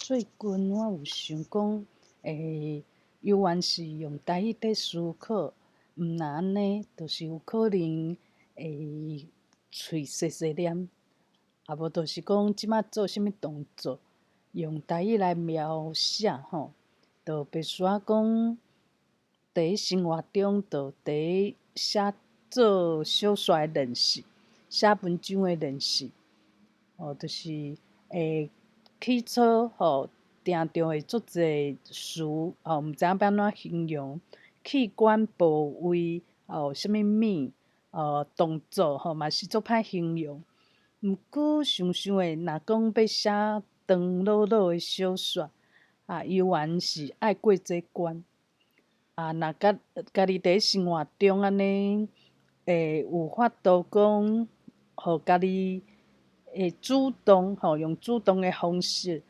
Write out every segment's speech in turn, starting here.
最近我有想講，猶原是用台語佇思考，毋若按呢，就是有可能會喙細細念，啊無就是講這擺做啥物動作，用台語來描寫吼，就袂需要講佇生活中，就佇寫做小說的練習，寫文章的練習，哦，就是會起初吼，定著會足濟詞，吼，毋知影欲按怎形容器官部位，哦，啥物物，哦，動作吼嘛是足歹形容。毋過想想的，若講欲寫長老老的小說，啊，猶原是愛過這關。啊，若家家己佇生活中按呢，會有法度講，予家己會主動吼，用主動的方式，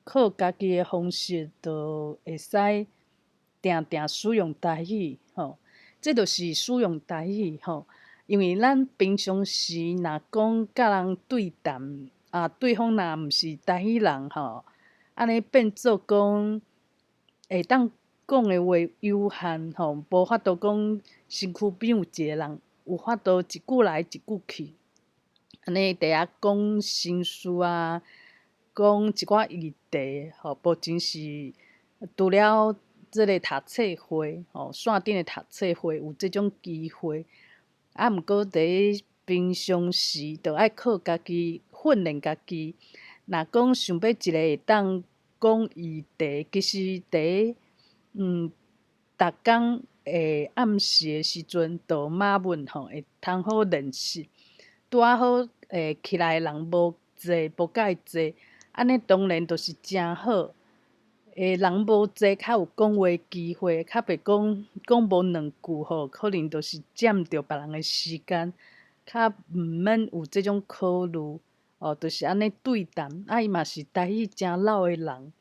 靠家己的方式，就會使定定使用台語吼。這就是使用台語吼，因為咱平常時若講佮人對談，啊，對方若毋是台語人吼，按呢變做講會當講的話有限吼，無法度講身軀邊有一個人有法度一句來一句去，按呢佇遐講心事啊，講一寡議題吼，目前是除了這个讀冊會吼，線頂的讀冊會有這種機會，啊，毋過佇平常時，就愛靠家己訓練家己。若講想欲一个會當講議題，其實佇逐工會暗時的時陣，就馬問吼，會通好練習。拄仔好會起來的人無濟，無介濟，按呢當然就是誠好。人無濟，較有講話機會，較袂講講無兩句吼，可能就是佔著別人的時間，較毋免有這種考慮。哦，就是按呢對談，啊，伊嘛是台語誠老的人，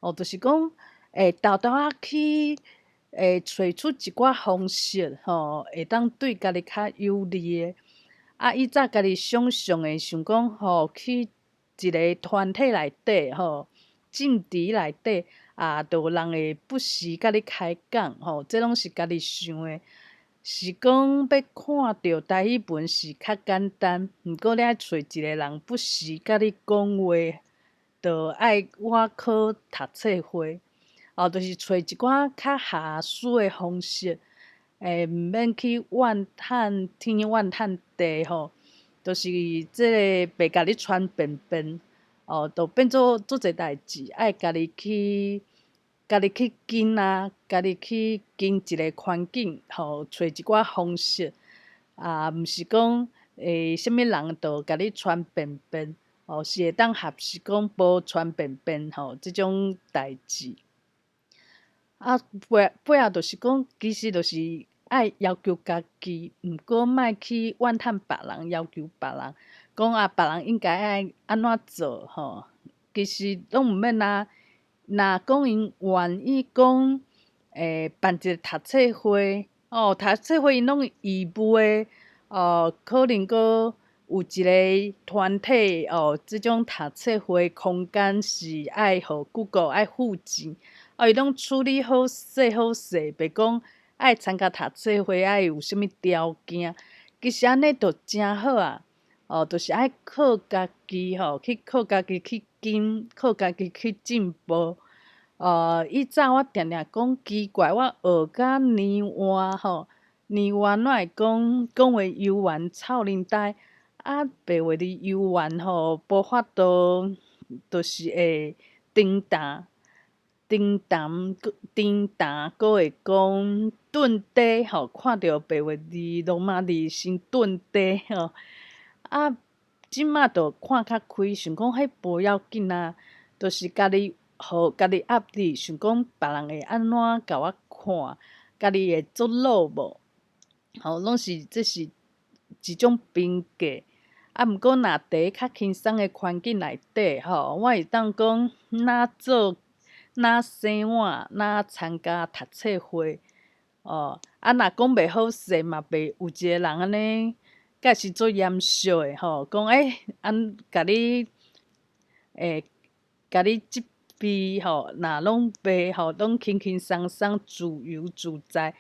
哦，就是講會沓沓仔去會揣出一寡方式，吼，會當對家己較有利的。啊，以早家己想像的，想講吼，去一个團體內底吼，政治內底啊，就有人會不時佮你開講吼，這攏是家己想的。是講欲看著台語文是較簡單，毋過你愛揣一个人不時佮你講話，就愛倚靠讀冊會，哦，就是揣一寡較合適的方式，毋免去怨嘆天怨嘆地吼，就是這个袂共你傳便便，哦，就變做足濟代誌，愛家己去。家己去跟啊，家己去跟一个環境，吼，揣一寡方式，啊，毋是講啥物人就共你傳便便，哦，是會當合適講無傳便便吼，這種代誌。啊，背背後就是講，其實就是愛要求家己，毋過莫去怨嘆別人，要求別人，講啊，別人應該愛按怎做吼，其實攏毋免啊。若講𪜶願意講，辦一个讀冊會，哦，讀冊會𪜶攏義務的，哦，可能閣有一个團體，哦，這種讀冊會空間是愛予 Google 愛付錢，哦，伊攏處理好勢好勢，袂講愛參加讀冊會愛有啥物條件，其實按呢就誠好啊，哦，就是愛靠家己吼，去靠家己去跟，靠家己去進步。以早我定定講奇怪，我學甲年外吼，年外哪會講講話猶原臭奶呆，啊，白話字猶原吼，無法度，就是會叮當、叮當、叮當，閣會講頓底吼，看著白話字羅馬字先頓底吼，啊，這馬就看較開，想講彼無要緊啊，就是家己。予家己壓力，想講別人會按怎共我看，家己會做老無？吼，攏是這是一種評價。啊，毋過若佇較輕鬆的環境內底吼，我會當講哪做哪生活，哪參加讀冊會，哦，啊，若講袂好勢嘛，袂有一个人按呢，敢是足嚴肅的吼，講欸，按共你，共你這。備吼，若攏袂吼，攏輕輕鬆鬆、自由自在，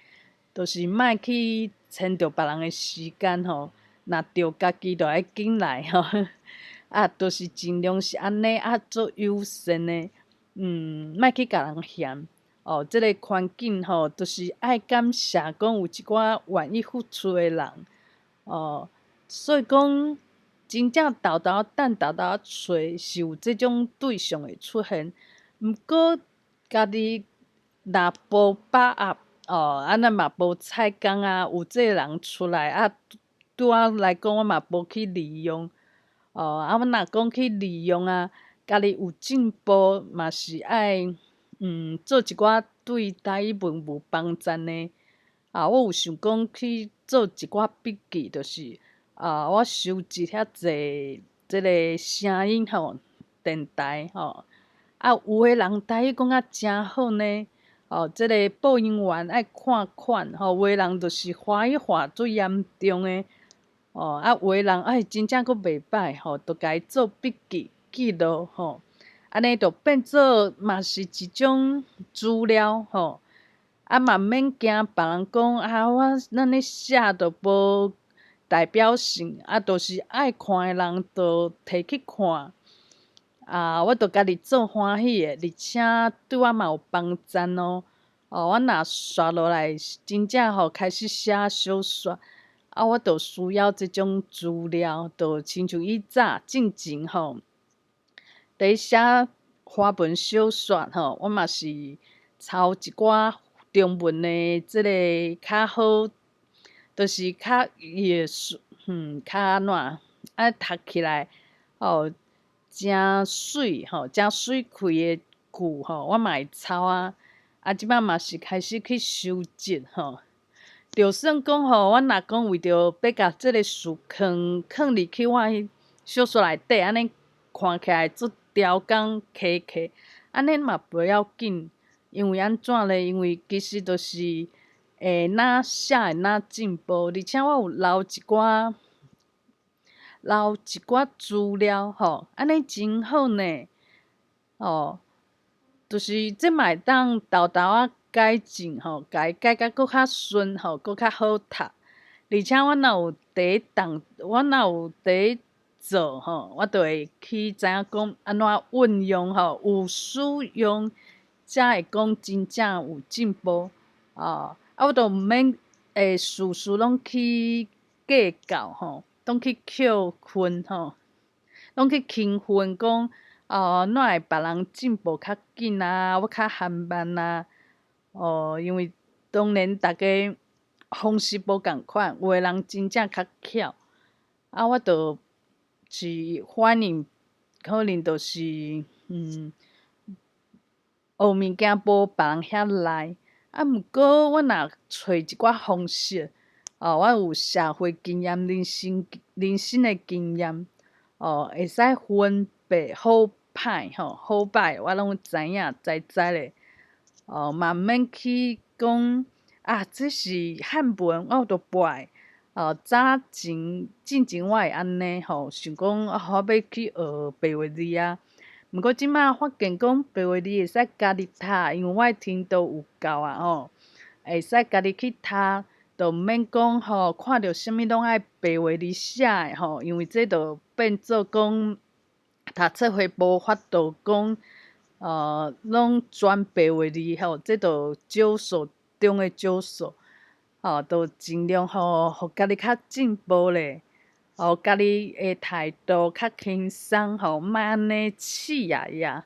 就是莫去遷就別人的時間吼。若著家己就愛緊來吼，啊，就是盡量是按呢啊，做友善的，莫去共人嫌。哦，這个環境吼，就是愛感謝講有一寡願意付出的人，哦，所以講真正沓沓等、沓沓揣是有這種對象會出現。毋過家己若無把握，哦，啊咱嘛無彩工啊，有這个人出來啊，對我來講，我嘛無去利用。哦，啊，阮若講去利用啊，家己有進步嘛是愛做一寡對台語文有幫贊的。啊，我有想講去做一寡筆記，就是啊，我收集遐濟這个聲音吼，電台吼。啊，有的人台語講甲誠好呢，哦，這个播音員愛看款吼，有的人就是華語化足嚴重的，哦，啊，有的人哎真正閣袂䆀吼，就共伊做筆記記錄吼，按呢就變做嘛是一種資料吼，啊嘛毋免驚別人講啊，我咱咧寫就無代表性，啊，就是愛看的人就提去看。啊，我就家己做歡喜的，而且對我嘛有幫贊哦。哦，我若煞落來真正吼開始寫小說，啊，我就需要這種資料，就親像以早進前吼，佇寫華文小說吼，我嘛是抄一寡中文的這个較好，就是較伊的較按怎，啊讀起來吼。誠媠吼，誠媠氣的句吼，我嘛會抄啊。啊，這擺嘛是開始去收集吼。就算講吼，我若講為著欲共這个事囥囥入去我小說內底，按呢看起來足刁工苛刻，按呢嘛袂要緊。因為按怎咧？因為其實就是會若寫會若進步，而且我有留一寡資料吼，按呢真好呢。哦，就是這嘛會當沓沓仔改進吼，共伊改甲閣較順吼，閣較好讀。而且我若有佇動，我若有佇做吼，我就會去知影講按怎運用吼，有使用才會講真正有進步。哦，啊，我就毋免會事事攏去計較吼，攏去扣分吼，攏去輕分講哦，哪會別人進步較緊啊，我較緩慢啊。哦，因為當然逐家方式無仝款，有的人真正較巧，啊，我就是反應可能就是學物件無別人遐來，啊，毋過我若揣一寡方式，哦，我有社會經驗、人生的經驗，哦，會使分辨好歹吼，好歹我攏知影知知咧，哦，嘛毋免去講啊，這是漢文，我就背。哦，早前進前我會按呢吼，想講啊，我欲去學白話字啊。毋過這擺發現講白話字會使家己讀，因為我的程度有夠啊吼，會使家己去讀，就毋免講吼，看著啥物攏愛白話字寫的吼，因為這就變做講讀冊會無法度講，攏全白話字吼，這就少數中的少數，吼，就盡量吼，予家己較進步咧，予家己的態度較輕鬆吼，莫按呢刺壓壓，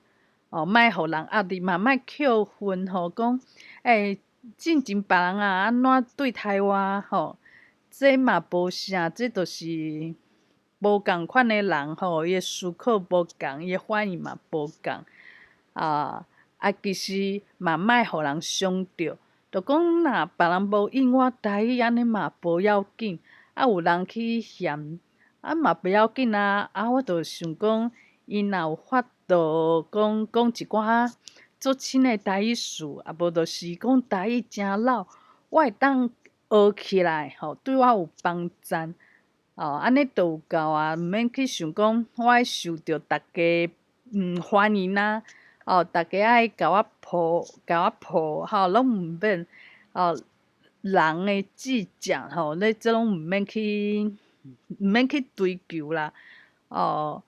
哦，莫予人壓力嘛，莫扣分吼，講欸，進前別人啊按怎對待我吼，這嘛無啥，這就是無仝款的人吼，伊的思考無仝，伊的反應嘛無仝，啊，其實嘛莫予人傷著，就講若別人無應我台語按呢嘛無要緊，啊有人去嫌，啊嘛不要緊啊，啊我就想講，伊若有法度講講一寡足凊的台語詞，啊無就是講台語誠老，我會當學起來吼，對我有幫贊，哦，按呢就有夠啊，毋免去想講我愛受著逐家歡迎啊，哦，逐家愛共我抱，共我抱，吼，攏毋免，哦，人的計較吼，你這攏毋免去追求啦，哦，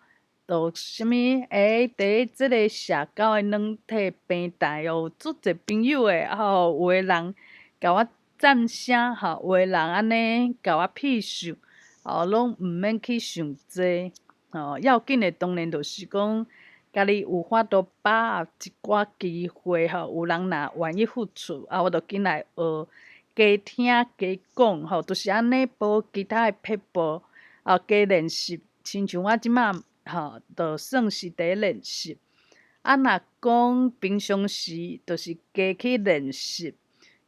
就啥物欸，佇這个社交的軟體平台哦，有足濟朋友的，吼，有的人共我讚聲，吼，有的人按呢共我痞笑，哦，攏毋免去想這，吼，要緊的當然就是講，家己有法度把握一寡機會，吼，有人若願意付出，啊，我就緊來學，加聽加講，吼，就是按呢，無其他的撇步，啊，加練習，親像我這馬，吼，就算是佇練習。啊，若講平常時，就是加去練習，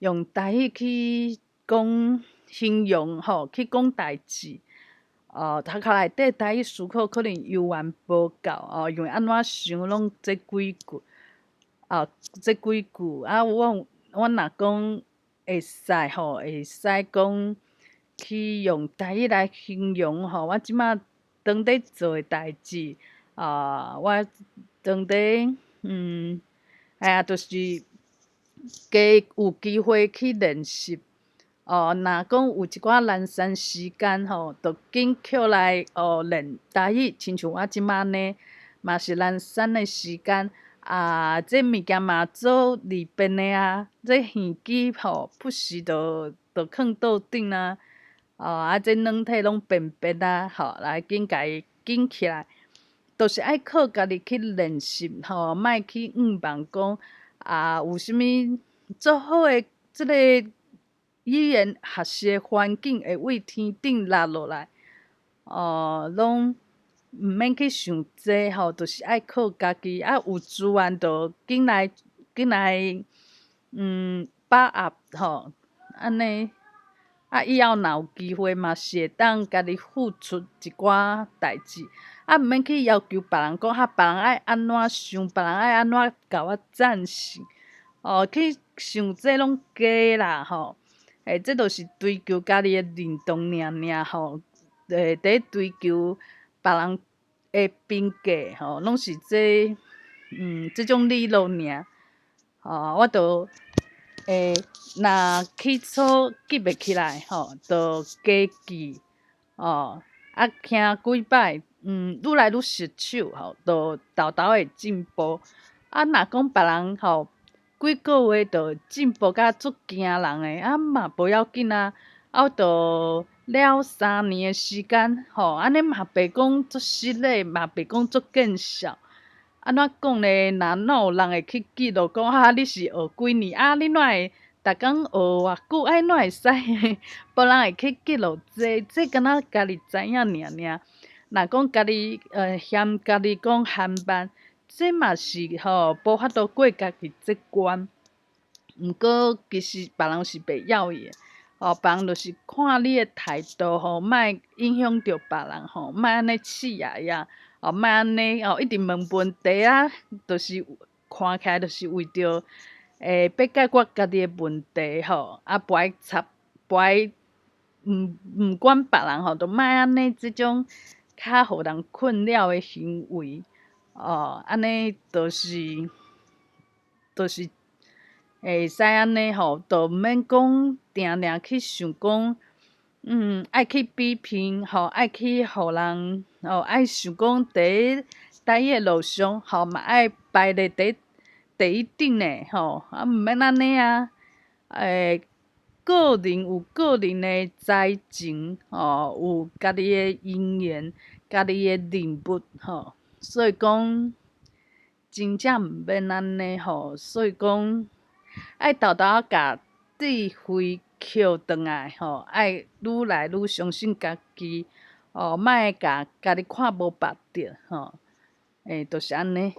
用台語去講形容，吼，去講代誌。哦，頭殼內底台語思考可能猶原無夠，哦，因為按怎想攏這幾句，啊，這幾句，啊，我我若講會使吼，會使講去用台語來形容吼，我這馬當咧做的代誌，啊，我當咧，哎呀，就是加有機會去練習。哦，若講有一寡懶散時間吼，就緊抾來哦練台語，親像我這馬按呢，嘛是懶散的時間啊，這物件嘛做利便的啊，這耳機吼不時就就囥桌頂啊，哦啊，這軟體攏便便啊，吼，來緊共伊緊起來，就是愛靠家己去練習吼，莫去向望講啊，有啥物足好的這个語言學習的環境會為天頂落落來，哦，攏毋免去想這吼，就是愛靠家己啊，有資源就緊來緊來，把握吼，按呢，啊，以後若有機會嘛是會當家己付出一寡代誌，啊，毋免去要求別人講，哈，別人愛按怎想，別人愛按怎共我讚成，哦，去想這攏假啦吼。欸，這就是追求家己的認同爾爾吼，欸，佇追求別人的評價吼，攏是這，這種理論爾。吼，我就欸，若起初記袂起來吼，就加記，哦，啊，聽幾擺，愈來愈熟手吼，就沓沓會進步。啊，若講別人吼，幾個月就進步甲足驚人的，啊嘛無要緊啊，啊就了3年的時間，吼，按呢嘛袂講足失禮，嘛袂講足見笑。按怎講咧？若哪有人會去記錄講啊？你是學幾年啊？你哪會逐工學偌久？啊，哪會使？無人會去記錄這，這敢若家己知影爾爾。若講家己嫌家己講含慢，這嘛是吼無法度過家己這關。毋過其實別人是袂曉伊的，吼，別人就是看你的態度吼，莫影響著別人吼，莫按呢刺牙牙，哦，莫按呢哦，一直問問題啊，就是看起來就是為著欲解決家己的問題吼，啊，無愛插，無愛毋管別人吼，就莫按呢這種較予人困擾的行為，哦，按呢就是會使按呢吼，就毋免講定定去想講，愛去比拼吼，愛去予人吼，愛想講佇台語的路上吼，嘛愛排咧佇第一等的吼，啊，毋免按呢啊，欸，個人有個人的才情吼，有家己的因緣，家己的任務吼，所以講真正毋免按呢吼，所以講愛沓沓仔共智慧抾轉來吼，愛愈來愈相信家己，哦，莫共家己看無縛著吼，欸，就是按呢。